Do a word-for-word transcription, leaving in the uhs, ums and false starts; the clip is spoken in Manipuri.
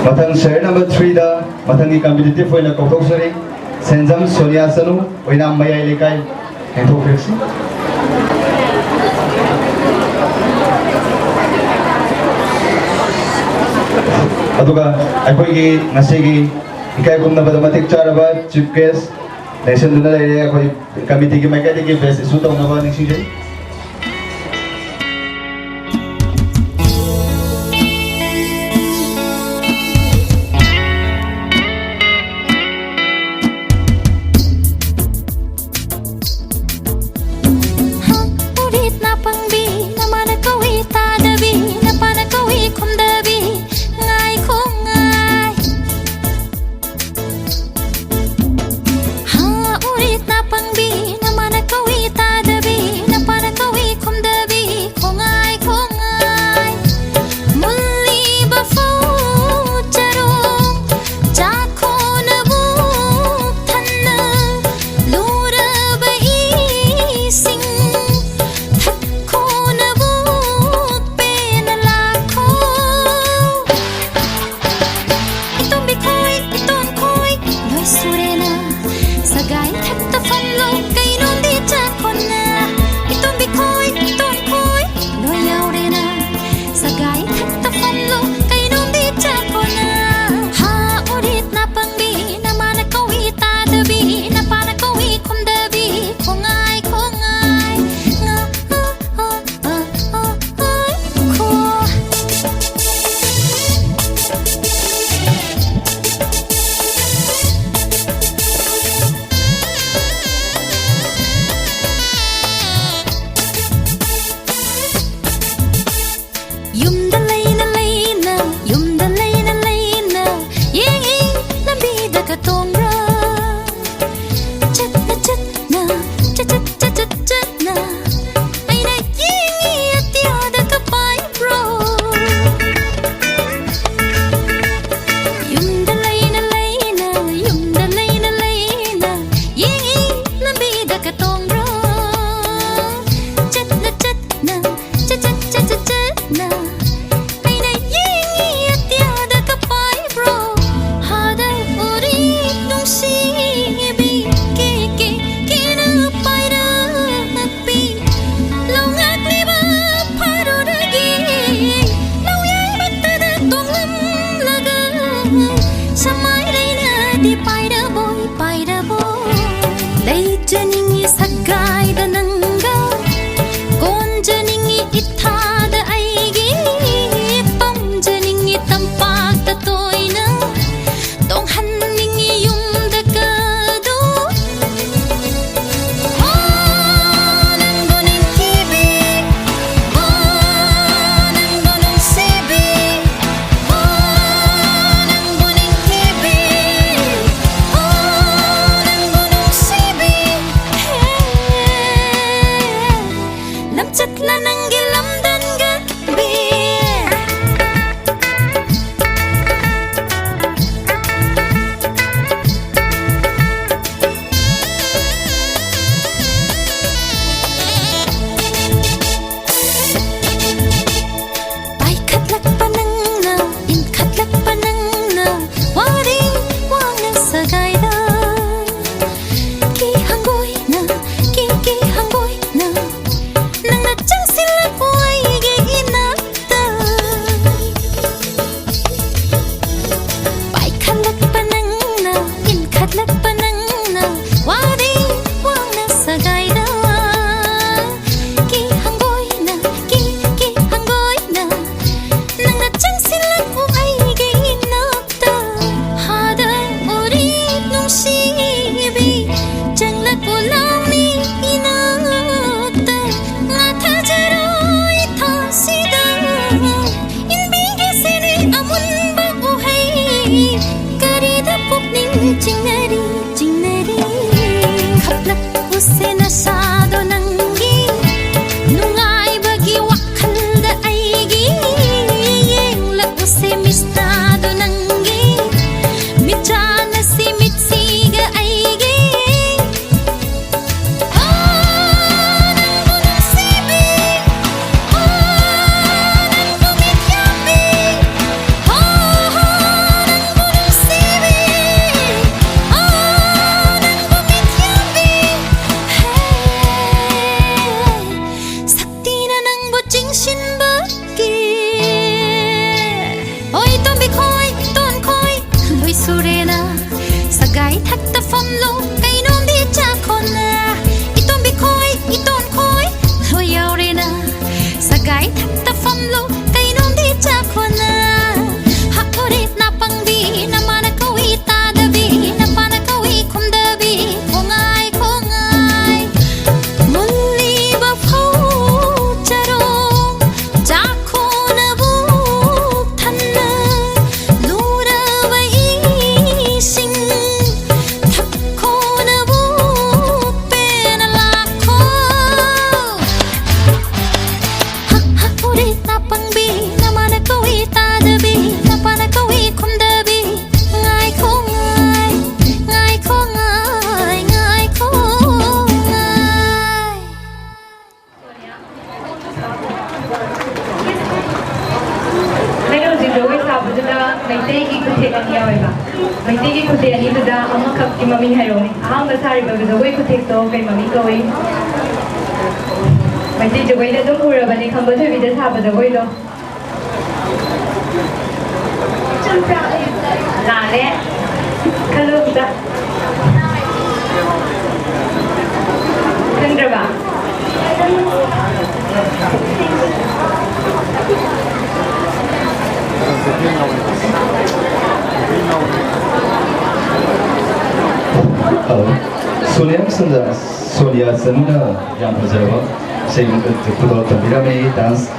ꯃꯊꯪ ꯁꯦꯔꯤꯌꯦꯜ ꯅꯝꯕꯔ ꯊ꯭ꯔꯤꯗ ꯃꯊꯪꯒꯤ ꯀꯝꯄꯤꯇꯤꯇꯤꯚ ꯑꯣꯏꯅ ꯀꯧꯊꯣꯛꯆꯔꯤ, ꯁꯦꯟꯖꯝ ꯁꯣꯅꯤꯌꯥ ꯆꯅꯨ, ꯑꯣꯏꯅꯥꯝ ꯃꯌꯥꯏ ꯂꯩꯀꯥꯏ꯫ ꯌꯦꯡꯊꯣꯛꯄꯤꯔꯁꯤ꯫ ꯑꯗꯨꯒ ꯑꯩꯈꯣꯏꯒꯤ ꯉꯁꯤꯒꯤ ꯏꯀꯥꯏ ꯈꯨꯝꯅꯕꯗ ꯃꯇꯤꯛ ꯆꯥꯔꯕ ꯆꯤꯐ ꯒꯦꯁ ꯂꯦꯡꯁꯤꯟꯗꯨꯅ ꯂꯩꯔꯦ꯫ ꯑꯩꯈꯣꯏ ꯀꯃꯤꯇꯤꯒꯤ ꯃꯥꯏꯀꯩꯗꯒꯤ ꯕꯦꯁ ꯏꯁꯨ ꯇꯧꯅꯕ ꯅꯤꯡꯁꯤꯡꯖꯔꯤ꯫ ꯎꯔꯤꯠ ꯅꯥꯄꯪꯕꯤ, ꯅꯃꯥꯅ ꯀꯧꯏ ꯇꯥꯗꯕꯤ, ꯅꯄꯥꯅ ꯀꯧꯏ ꯈꯨꯝꯗꯕꯤ, ꯉꯥꯏꯈꯣ ꯉꯥꯏ꯫ ꯍꯥ, ꯎꯔꯤꯠ ꯅꯥꯄꯪꯕꯤ, ꯅꯃꯥꯅ ꯀꯧꯏ ꯇꯥꯗꯕꯤ, ꯅꯄꯥꯅ ꯀꯔꯤꯗ ꯄꯨꯛꯅꯤꯡ ꯆꯤꯡꯅꯔꯤ, ꯆꯤꯡꯅꯔꯤ? ꯈꯞꯂꯛꯎꯁꯦ ꯅꯁꯥꯗꯣ ꯅꯪꯒꯤ, ꯅꯨꯡꯉꯥꯏꯕꯒꯤ ꯋꯥꯈꯜꯗ ꯑꯩꯒꯤ, ꯌꯦꯡꯂꯛꯎꯁꯦ ꯃꯤꯠꯁꯥꯗꯣ ꯅꯪꯒꯤ, ꯃꯤꯠꯆꯥꯟꯅꯁꯤ ꯃꯤꯠꯁꯤꯒ ꯑꯩꯒꯤ꯫ ꯍꯣ, ꯅꯪꯕꯨ ꯅꯨꯡꯁꯤꯕꯤ, ꯍꯣ, ꯅꯪꯕꯨ ꯃꯤꯠ ꯌꯥꯝꯕꯤ, ꯍꯣ, ꯍꯣ, ꯅꯪꯕꯨ ꯅꯨꯡꯁꯤꯕꯤ, ꯍꯣ, ꯅꯪꯕꯨ ꯃꯤꯠ ꯌꯥꯝꯕꯤ, ꯍꯦ, ꯁꯛꯇꯤꯅ ꯅꯪꯕꯨ ꯆꯤꯡꯁꯤꯟꯕꯒꯤ꯫ ꯍꯣꯏ, ꯇꯣꯝꯕꯤ ꯈꯣꯏ, ꯇꯣꯟ ꯈꯣꯏ, ꯂꯣꯏ ꯁꯨꯔꯦꯅ꯫ ꯁꯒꯥꯏ ꯊꯛꯇ ꯐꯝꯂꯣ, ꯀꯩꯅꯣꯝꯗꯤ ꯆꯥꯈꯣꯅ꯫ ꯏꯇꯣꯝꯕꯤ ꯈꯣꯏ, ꯏꯇꯣꯟ ꯈꯣꯏ, ꯂꯣꯏ ꯌꯥꯎꯔꯦꯅ꯫ ꯁꯒꯥꯏ ꯊꯛꯇ ꯐꯝꯂꯣ, ꯀꯩꯅꯣꯝꯗꯤ ꯆꯥꯈꯣꯅ꯫ ꯍꯥ, ꯍꯣꯔꯦ, ꯅꯥꯄꯪꯕꯤ, ꯅꯃꯥꯅ ꯀꯧꯏ ꯇꯥꯗꯕꯤ, ꯅꯄꯥꯅ ꯀꯧꯏ ꯈꯨꯝꯗꯕꯤ, ꯈꯣꯡꯉꯥꯏ, ꯈꯣꯡꯉꯥꯏ꯫ ꯃꯨꯜꯂꯤꯕ ꯐꯧ ꯆꯔꯣꯡ, ꯆꯥꯈꯣꯅꯕꯨ ꯊꯟꯅ ꯂꯨꯔꯕ ꯏꯁꯤꯡ, ꯊꯛꯈꯣꯅꯕꯨ ꯄꯦꯟꯅ ꯂꯥꯛꯈꯣ꯫ ꯍꯛ, ꯍꯛ, ꯎꯔꯤ ꯅꯥꯄꯪꯕꯤ, ꯅꯃꯥꯅ ꯀꯧꯏ ꯇꯥꯗꯕꯤ, ꯅꯄꯥꯅ ꯀꯧꯏ ꯈꯨꯝꯗꯕꯤ, ꯉꯥꯏꯈꯣ ꯉꯥꯏ, ꯉꯥꯏꯈꯣ ꯉꯥꯏ, ꯉꯥꯏꯈꯣ ꯉꯥꯏ꯫ ꯑꯩꯅ ꯍꯧꯖꯤꯛ ꯖꯒꯣꯏ ꯁꯥꯕꯗꯨꯗ ꯃꯩꯇꯩꯒꯤ ꯈꯨꯊꯦꯛ ꯑꯅꯤ ꯌꯥꯎꯋꯦꯕ꯫ ꯃꯩꯇꯩꯒꯤ ꯈꯨꯊꯦꯛ ꯑꯅꯤꯗꯨꯗ ꯑꯃꯈꯛꯀꯤ ꯃꯃꯤꯡ ꯍꯥꯏꯔꯛꯎꯅꯦ꯫ ꯑꯍꯥꯟꯕ ꯁꯥꯔꯤꯕ ꯖꯒꯣꯏ ꯈꯨꯊꯦꯛꯇꯣ ꯀꯩ ꯃꯃꯤꯡ ꯀꯧꯏ? ꯃꯩꯇꯩ ꯖꯒꯣꯏꯗ ꯑꯗꯨꯝ ꯎꯔꯕꯅꯦ, ꯈꯝꯕ ꯊꯣꯏꯕꯤꯗ ꯁꯥꯕ ꯖꯒꯣꯏꯗꯣ꯫ ꯆꯨꯝꯕ꯭ꯔꯥ? ꯂꯥꯜꯂꯦ꯫ ꯈꯜꯂꯨ ꯑꯝꯇ꯫ ꯈꯪꯗ꯭ꯔꯕ? ꯁꯣꯅꯤꯌꯥ ꯁꯟꯗ-, ꯁꯣꯅꯤꯌꯥ ꯆꯅꯨꯅ ꯌꯥꯝ ꯐꯖꯔꯕ ꯏꯁꯩ ꯑꯃꯈꯛ ꯈꯨꯗꯣꯜ ꯇꯝꯕꯤꯔꯝꯃꯤ, ꯗꯥꯟꯁ